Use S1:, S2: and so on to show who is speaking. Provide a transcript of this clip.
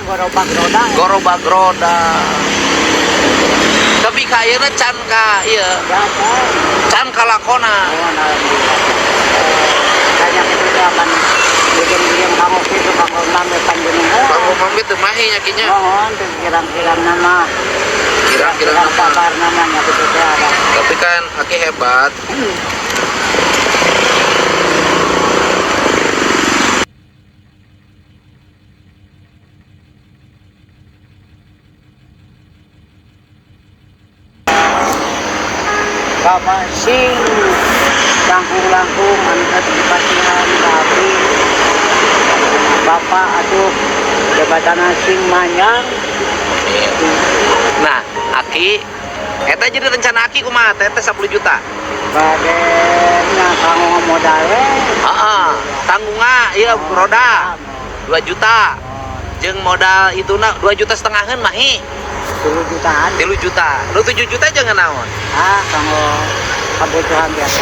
S1: Gerobak roda.
S2: Gerobak roda. Tapi ka ayeuna can ka ieu,
S1: Ya, can.
S2: Can kalakona.
S1: Oh, alhamdulillah. Banyak itu kan bikin-bikin kamu itu kanggo mame panjenengan.
S2: Kanggo mame teu mahi nya, Ki, nya.
S1: Mohon teu kirang-kirang nama.
S2: Kirang-kirang
S1: Kirang
S2: nama.
S1: Sabar namanya gitu teh ada.
S2: Tapi kan Aki hebat.
S1: Bapak sing langkung-langkung anu dipasihan ka abdi. Bapak aduh jabatan sing manjang.
S2: Nah, Aki eta jadi rencana Aki kumaha teh teh 10 juta.
S1: Bade nya kanggo modal we.
S2: Heeh, tanggungan ieu roda 2 juta. Jeung modal ituna 2 juta setengahan mahi.
S1: 10 jutaan.
S2: 3 juta. Lu 7 juta jangan naon?
S1: Ah, kanggo kebutuhan biasa.